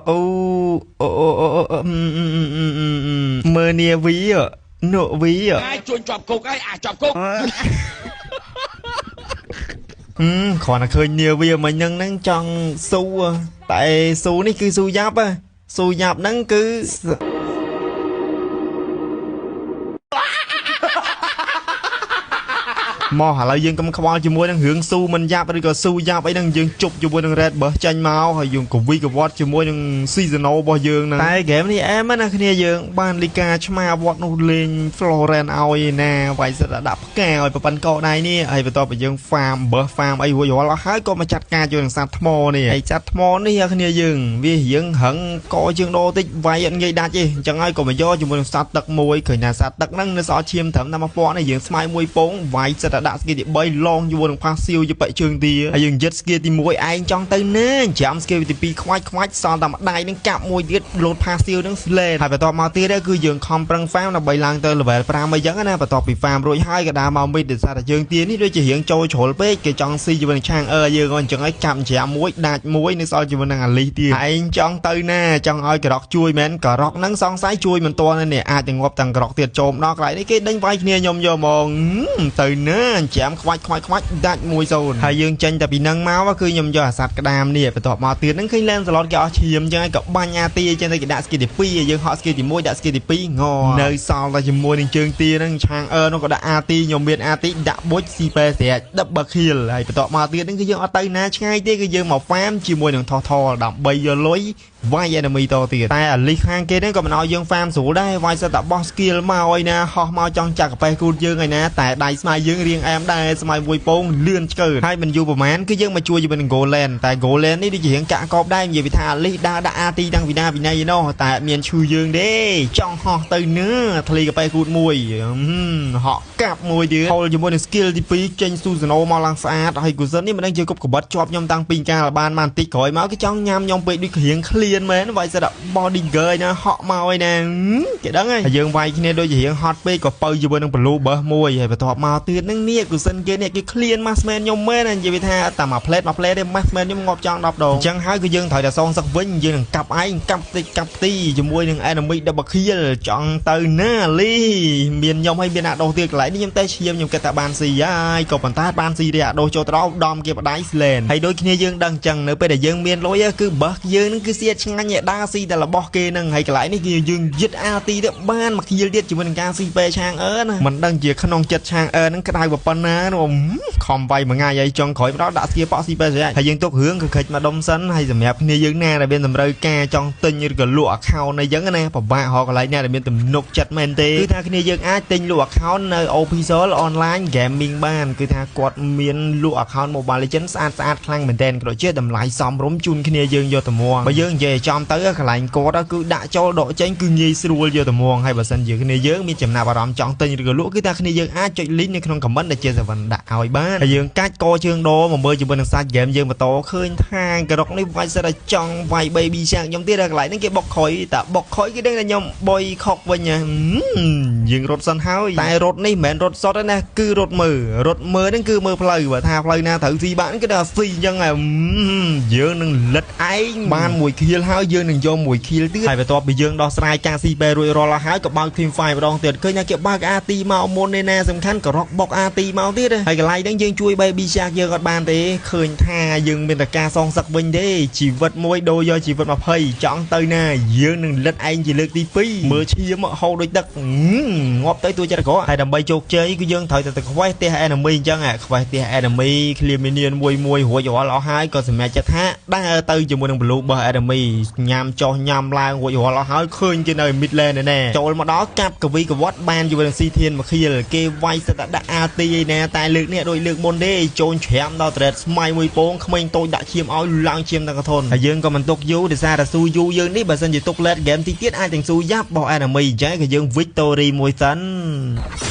អូអូអូអូមើលនាវីនក់វី ហើយជួញជាប់គុកហើយអាចជាប់គុក គ្រាន់តែឃើញនាវាមិញហ្នឹងចង់ស៊ូតែស៊ូនេះគឺស៊ូយ៉ាប់ស៊ូយ៉ាប់ហ្នឹងគឺមកឥឡូវយើងកុំខ្វល់ជាមួយនឹងរឿងស៊ូមិនយ៉ាប់ឬក៏ស៊ូយ៉ាប់អីហ្នឹងយើងជប់ជាមួយនឹង Red Buff ចាញ់មកហើយយើងកវីកវត្តជាមួយនឹង Seasonal របស់យើងហ្នឹងតែ game នេះអែមណាគ្នាយើងបានលីកាឆ្មាវត្តនោះលេង Florent ឲ្យណាវាយសិតដាក់ផ្កាឲ្យប្រប៉ិនកដៃនេះហើយបន្ទាប់ពីយើង farm buff farm អីរួចរាល់អស់ហើយក៏មកចាត់ការជាមួយនឹងសត្វថ្មនេះហើយចាត់ថ្មនេះគ្នាយើងវារៀងរឹងកជើងដោតិចវាយអត់ងាយដាច់ទេអញ្ចឹងហើយក៏មកយកជាមួយនឹងសត្វទឹកមួយឃើញថាសត្វទឹកហ្នឹងនៅសល់ឈាមត្រឹមតែ1000នេះយើងស្មៅមួយពងវាយសិតដាក់ skill ទី3ឡងជាមួយនឹង passive យប៉ិជើងទាហើយយើងយិត skill ទី1ឯងចង់ទៅណាចាំ skill ទី2ខ្វាច់ខ្វាច់សល់តែម្ដាយនឹងកាប់មួយទៀតលោត passive នឹង slay ហើយបន្ទាប់មកទៀតគឺយើងខំប្រឹង farm ដើម្បីឡើងទៅ level 5អីចឹងណាបន្ទាប់ពី farm រួចហើយក៏ដើរមក mid ដោយសារតែយើងទានេះដូចជារៀងចូលជ្រុលពេកគេចង់ស៊ីជាមួយនឹងឆាងអឺយើងអញ្ចឹងហើយកាប់ច្រាមមួយដាច់មួយនៅសល់ជាមួយនឹងអាលីសទៀតឯងចង់ទៅណាចង់ឲ្យក្រកជួយមែនក្រកហ្នឹងសង្ស័យជួយមិនទាន់នេះអាចនឹងងាប់ទាំងក្រកទៀតចូលដល់កន្លែងនេះគេដេញវាយគ្នាខ្ញុំយកហ្មងទៅណាចាំខ្វាច់ខ្វាច់ខ្វាច់ដាច់1-0ហើយយើងចេញតែពីនឹងមកគឺខ្ញុំយកអាសត្វក្តាមនេះបន្ទាប់មកទៀតហ្នឹងឃើញលែនសឡតគេអស់ឈាមអញ្ចឹងហើយក៏បាញ់អាទីអញ្ចឹងទៅគេដាក់ skill ទី2យើងហក់ skill ទី1ដាក់ skill ទី2ងនៅសល់តែជាមួយនឹងជើងទាហ្នឹងឆាងអឺនោះក៏ដាក់អាទីខ្ញុំមានអាទីដាក់បុចស៊ីពេស្រែក double kill ហើយបន្ទាប់មកទៀតហ្នឹងគឺយើងអត់ទៅណាឆ្ងាយទេគឺយើងមក farm ជាមួយនឹងថោះថលដើម្បីយកលុយវាយ enemy តទៀតតែអាលីសខាងគេហ្នឹងក៏មិនឲ្យយើង farm ស្រួលដែរវាយសិតតែបោះ skill មកឲ្យណាហោះមកចង់ចាក់កាប៉េះគូតយើងឲ្យណាតែដៃស្មៃយើងរៀងអែមដែរស្មៃមួយពងលឿនឆ្កើហើយមិនយូរប្រហែលគឺយើងមកជួយជាមួយនឹង Golan តែ Golan នេះដូចជារៀងកាក់កបដែរនិយាយពីថាអាលីសដើរដាក់ RT តាំងពីណាពីណីណោះតែអត់មានឈឺយើងទេចង់ហោះទៅនឿធ្លីកាប៉េះគូតមួយហក់កាប់មួយទៀតហូលជាមួយនឹង skill ទី2ចេញ Susanoo មកឡើងស្អាតហើយ Gusion នេះមិនដឹងជាគប់កបិតជាប់ខ្ញុំតាំងពីកាលបានបានបន្តិចក្រោយមកគេចង់ញ៉ាំខ្ញុំពេកដូចគ្រៀងឃ្លានមែនវាយសិត body girl ណាហក់មកឯណាគេដឹងហើយយើងវាយគ្នាដូចជារៀងហត់ពេកក៏បើជាមួយនឹង blue buff មួយហើយបន្ទាប់មកទៀតនឹងនេះ Gusion គេនេះគេឃ្លាន marksman ខ្ញុំមែននិយាយថាតែមួយផ្លេតមួយផ្លេតទេ marksman ខ្ញុំងាប់ចង់10ដងអញ្ចឹងហើយគឺយើងត្រូវតែសងសឹកវិញយើងនឹងកាប់ឯងកាប់តិចកាប់ទីជាមួយនឹង enemy double kill ចង់ទៅណាលីមានខ្ញុំហើយមានអាដូសទៀតកន្លែងនេះខ្ញុំតែឈាមខ្ញុំគិតថាបានស៊ីហើយក៏ប៉ុន្តែបានស៊ីទេអាដូសចូលត្រោដំគេបដៃ slen ហើយដូចគ្នាយើងដឹងអញ្ចឹងនៅពេលដែលយើងមានលុយគឺបើសយើងនឹងគឺសៀតឆ្ងាញ់ឯដើរស៊ីតែរបស់គេនឹងហើយកន្លែងនេះគឺយើងយិតអាទីទៅបានមកខៀលទៀតជាមួយនឹងការស៊ីពេឆាងអឺណាមិនដឹងជាក្នុងចិត្តឆាងអឺនឹងក្តៅប៉ុណ្ណានោះខំវាយមួយថ្ងៃហើយចុងក្រោយមកដល់ដាក់ស្គៀប៉ក់ស៊ីពេស្រេចហើយយើងទុករឿងគឺខិចមកដុំសិនហើយសម្រាប់គ្នាយើងណាដែលមានតម្រូវការចង់ទិញឬក៏លក់ account អីចឹងណាពិបាករកកន្លែងណាដែលមានទំនុកចិត្តមែនទេគឺថាគ្នាយើងអាចទិញលក់ account នៅ Official Online Gaming បានគឺថាគាត់មានលក់ account Mobile Legends ស្អាតស្អាតខ្លាំងមែនទែនក៏ដូចជាតម្លៃសមរម្យជូនគ្នាយើងយកទៅមួងបើយើងនិយាយចំទៅកន្លែងគាត់គឺដាក់ចូលដកចេញគឺងាយស្រួលយកទៅមួងហើយបើសិនជាគ្នាយើងមានចំណាប់អារម្មណ៍ចង់ទិញឬក៏លក់គឺថាគ្នាយើងអាចចុច link នៅក្នុង comment ដែលជាសវណ្ណដាក់ឲ្យបានហើយយើងកាច់កជើងដោមកមើលជាមួយនឹងសាច់ game យើងបន្តឃើញថាក្រុកនេះវាយសិតតែចង់វាយ baby shark ខ្ញុំទៀតកន្លែងហ្នឹងគេបុកខុយតែបុកខុយគេដឹងថាខ្ញុំបុយខុកវិញយើងរត់សិនហើយតែរត់នេះមិនមែនរត់សុតទេណាគឺរត់មើលរត់មើលហ្នឹងគឺមើលផ្លូវបើថាផ្លូវណាត្រូវស៊ីបានគឺថាស៊ីអញ្ចឹងយើងនឹងលិតឯងបានមួយខៀលហើយយើងនឹងយកមួយខៀលទៀតហើយបន្ទាប់ពីយើងដោះស្រាយការស៊ីបែរួចរាល់ហើយក៏បើក team fight ម្ដងទៀតឃើញថាគេបើក RT មកមុននេះណាសំខាន់ក៏រកបុក RT មកទៀតហើយកន្លែងហ្នឹងយើងជួយ baby shark យើងអត់បានទេឃើញថាយើងមានតែការសងសឹកវិញទេជីវិតមួយដូរយកជីវិត20ចង់ទៅណាយើងនឹងលិតឯងជាលើកទី2មើលឈាមហូរដូចទឹកងាប់ទៅទួចិត្តក្រហើយដើម្បីជោគជ័យគឺយើងត្រូវតែទៅខ្វេះផ្ទះ enemy អញ្ចឹងខ្វេះផ្ទះ enemy clear minion មួយមួយរួចរាល់អស់ហើយក៏សម្រាប់ចិត្តថាដើរទៅជាមួយនឹង blue របស់ enemy ញ៉ាំចុះញ៉ាំឡើងរួចរាល់អស់ហើយឃើញគេនៅ mid lane ណែចូលមកដល់កាប់កវីកវត្តបានជាមួយនឹងស៊ីធានមកខៀលគេវាយសិតតែដាក់ RT ឯណាតែលើកនេះដូចលើកមុនទេចូលច្រាមដល់ត្រេតស្មៃមួយពងក្មេងតូចដាក់ឈាមឲ្យឡើងឈាមដល់កធនហើយយើងក៏មិនទុកយូរដោយសារតែស៊ូយូរយើងនេះបើសិនជាទុក late game ទីទៀតអាចទាំងស៊ូយ៉ាប់របស់ enemy អញ្ចឹងក៏យើង victory មួយសិន។